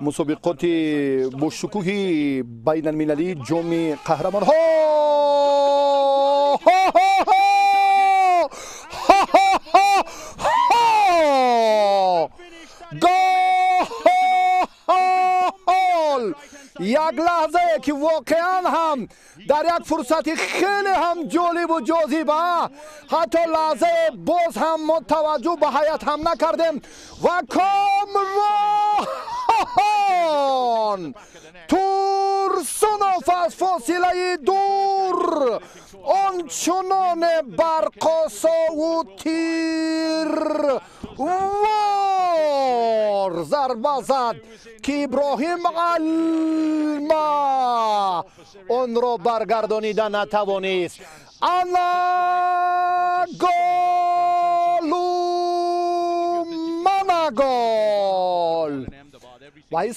Мусобиқоти бошукӯҳи байналмилалии Ҷоми Қаҳрамонҳо. Гол! Як лаҳзае, ки воқеан ҳам дар як фурсати хеле ҳам ҷолибу ҷозиба, ҳатто лаҳзае боз ҳам мо таваҷҷӯҳ ба ҳайат ҳам накардем ва Комрон Турсунов аз фосилаи дур ончуноне барқосову тирвор зарба зад, ки Иброҳим Алма онро баргардонида натавонист. Ана голу, мана гол! Ва